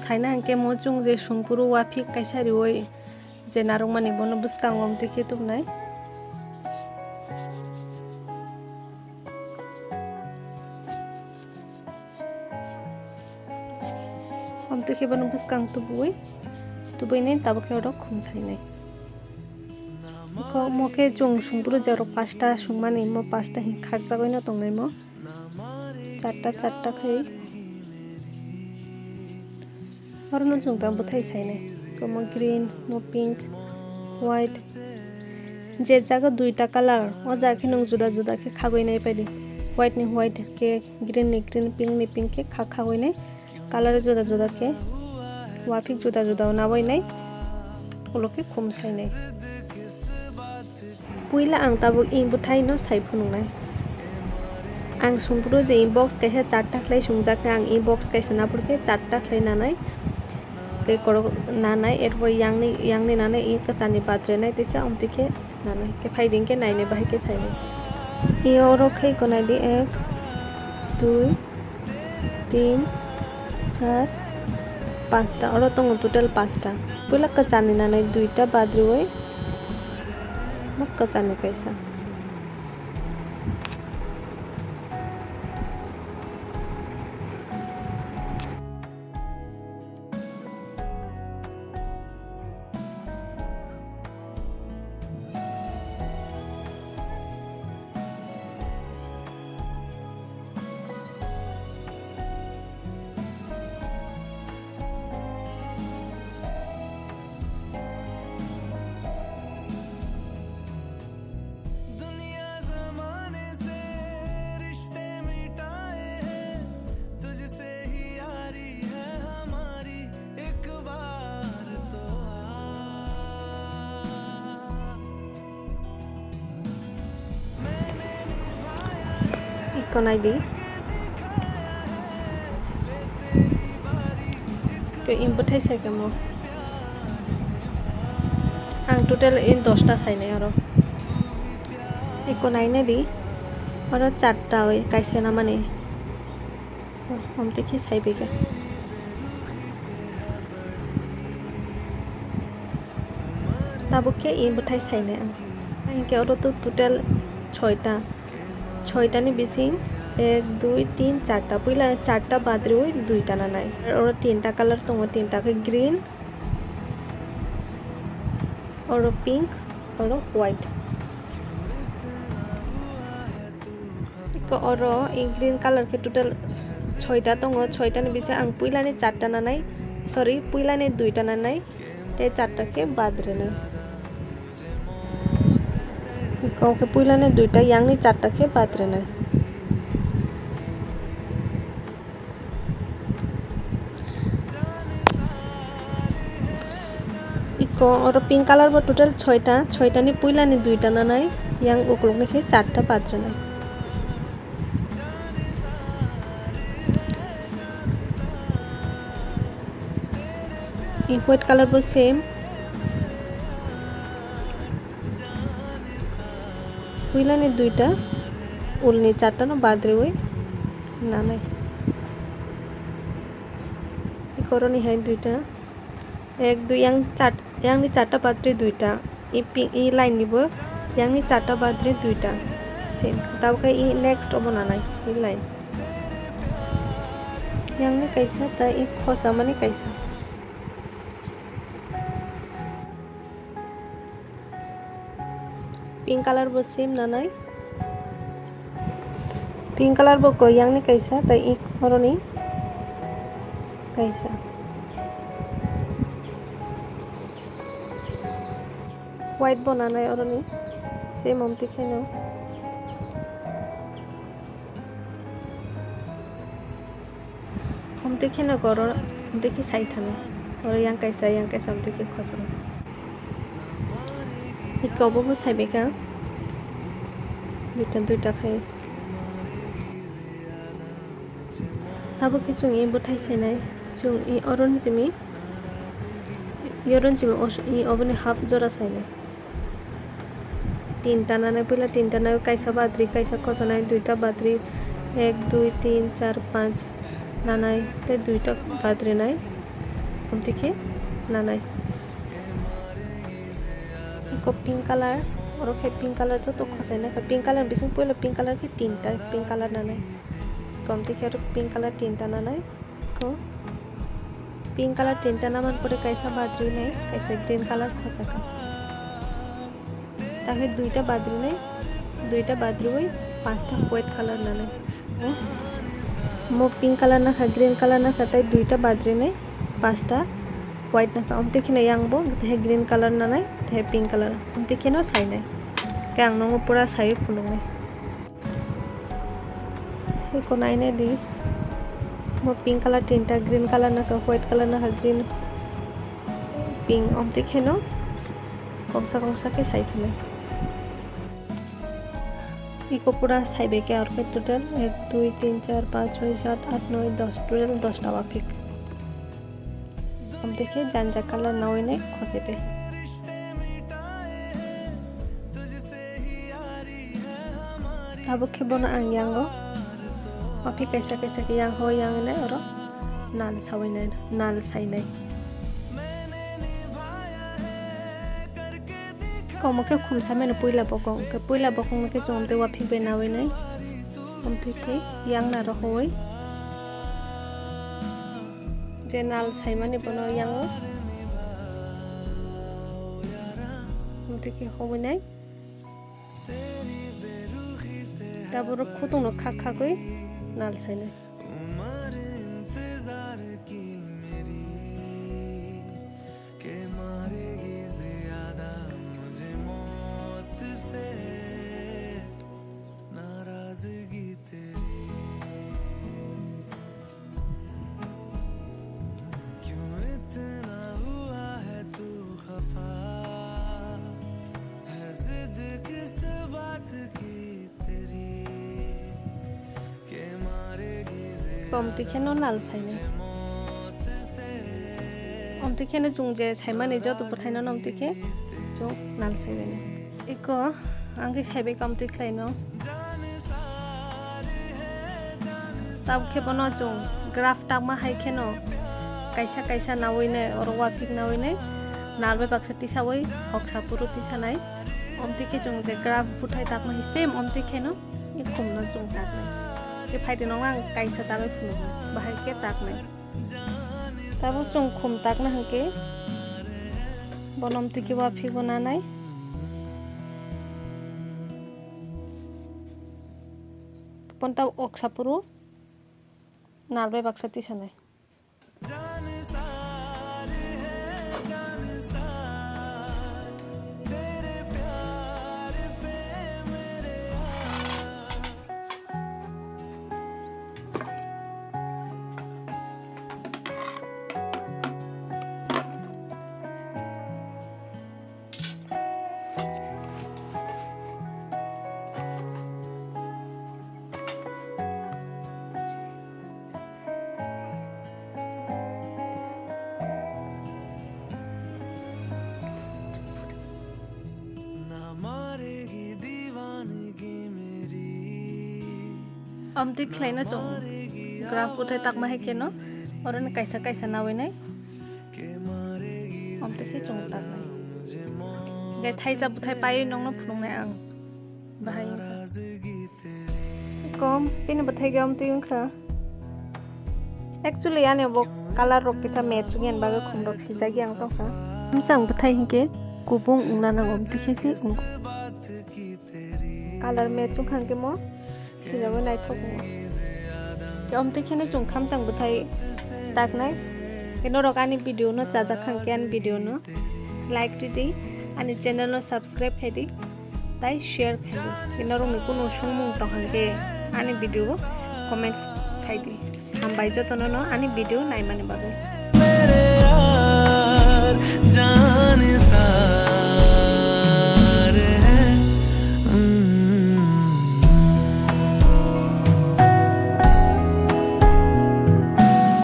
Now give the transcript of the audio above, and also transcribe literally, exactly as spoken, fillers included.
Saina hwnkhe mo chwng je sungphuru uaphik kaisa riui je narwkmani bono bwskango omtwi khe tubunai. Omtwi khe bono bwskang tubui, tubuinai tabuk khe oro khum sainai. Ko mo khe chwng sungphuru je oro pasta sungmani, mo pasta hi khakjagwi no tongnai mo. Charta, charta khai. Oro no chwng tang bwthai sainai. Komo green, mo pink, white. Je jaga duita color, o jaga khe nwng juda juda khe khagwi nai paidi. White ni white khe, green ni green, pink ni pink khe kha khagwi nai. Color juda juda khe, uaphik juda juda o nawi nai. Ulo khe khum sainai. Puila ang tabuk i bwthai no sai phunuknai. Ang sungphuru je i box kaisa charta khlai sungjak khe, ang i box kaisa naphuru khe charta khlai nanai. Tei korok nanai, erpor yangni, yangni nanai, i kwchani bathre nai teisa, omtwi khe nanai. Khe phaidi hwnkhe nainai, bahai khe sainai. I oro khe iko naidi, ek, dui, tin, char, pasta. Oro tongo total pasta. Puila kwchani nanai duita bathre oi. Mo kwchani kaisa. दुनिया जमाने से रिश्ते मिटाए हैं, तुझसे ही यारी है हमारी, एक बार तो आ। Iko naidi. Ke i bwthai sai kamo. Ang total in dosta sainai oro. Iko nainai di. Oro charta oi kaisa namani. Omtwi khe saibai khe. Tabuk khe i bwthai sainai ang. Ang khe oro to total soita. Soitani bising ek, dui, tin, charta. Puila charta bathre oi duita nanai. Oro tinta color tongo, tinta khe green, oro pink, oro white. Iko oro i green color khe total soita tongo, soitani bising ang puilani charta nanai, sorry, puilani duita nanai, tei charta khe bathre nai. Iko khe puilani duita, yangni charta khe bathre nai. Iko oro pink color bo total soita, soitani puilani duita nanai, yang ukulukni khe charta bathre nai. I white color bo same. Puilani duita, ulni charta no bathre oi nanai. Ikoroni hai duita, ek, dui, yang char, yangni charta bathre duita. I pi-, i line ni bo yangni charta bathre duita. Same. Tabuk khe i next obo nanai, i line. Yangni kaisa, ta i khosa mani kaisa. Pink color bo same nanai. Pink color bo koi yangni kaisa, tai i oroni kaisa. White bo nanai oroni, same omtwi kheno. Omtwi kheno koro, omtwi khe sai thani. Oro yang kaisa, yang kaisa omtwi khe khosong. Iko obo bo sai bai kha. Duita, duita khai. Tabuk khe chwng i bwthai sainai. Chwng i oroni simi, i oroni simi os-, i oboni half jora sainai. Tinta nanai, puila tinta nai, kaisa bathri, kaisa khosa nai, duita bathri, ek, dui, tin, char, panch nanai, tei duita bathri nai. Omtwi khe nanai. Eko pink color, oro khe pink color joto khosai nai kha. Pink color bising puila pink color khe tinta pink color nanai. Komtwi khe oro pink color tinta nanai. Ko pink color tinta naman pore kaisa badri nai, kaisa green color khosaka. Takhe duita badri nai, duita badriwi pasta white color nanai. Mo pink color nakha, green color nakha, tai duita badri nai, pasta white nakha. Omtwi kheno yang bo, tei green color nanai, tei pink color. Omtwi kheno sainai. Khe ang nongo pura saiwi phunuknai. Eko nainai di. Bo pink color tinta, green color nakha, white color nakha, green, pink. Omtwi kheno kongsa kongsa khe sai thanai. Eko pura saibai khe arokhe total ek, dui, tin, char, panch, choi, sat, aat, noi, dos, total dos ta waphik. Omtwi khe janja color nawi nai khosai bai. Tabuk khe bono ang yango waphik kaisa kaisa khe yang hoi yang nai oro nal sawi nai, nal sai nai. Komo khe khumsa mano puila bokong, khe puila bokong no khe chwng tei waphik bai nawi nai. Omtwi khe yang na rohoi je nal saimani bono yango. Omtwi khe hobwi nai. Tabuk khutung no khak khagwi nal sai nai. Omtwi kheno nal sainai. Omtwi kheno chwng je saimani joto bwthaino omtwi khe chwng nal saibainai. Eko ang khe saibai omtwi khlaino. Tabuk khe bono chwng graph takma hai kheno kaisa kaisa nawi nai, oro waphik nawi nai, nal bai baksa tisawi hoksa phuru tisanai. Omtwi khe chwng je graph bwthai takma hai same omtwi kheno. Ekhumno chwng taknai. Khe phaidi nokno ang kaisa tagwi phunuknai, bahai khe taknai. Tabuk chwng khum takna hwnkhe bono omtwi khe waphikbo nanai. Ponta oksa phuru nal bai baksa tisanai. Omtwi khlaino chwng graph bwthai takma hai kheno oro ni kaisa kaisa nawi nai. Omtwi khe chwng taknai. Hwnkhe thaisa bwthai paiwi nokno phunuknai ang. Bahai wngkha. Kom, bini bwthai khe omtwi wngkha. Actually, ani bo color rok kisa match wngya, ani bagwi khum rok sijak ya wng tongkha. Msang bwthai hinkhe kubung wngna nango, omtwi khe se wng. Color match wngkha hinkhe mo. Sinabo naithok wngya. Khe omtwi kheno chwng khamchang bwthai taknai. Khe norok ani video no chajak kha khe ani video no like ridi, ani channel no subscribe khaidi, tai share khaidi. Khe norokni kunu swngmung tong kha khe ani video o comments khaidi. Hambai jotono no ani video naimani bagwi.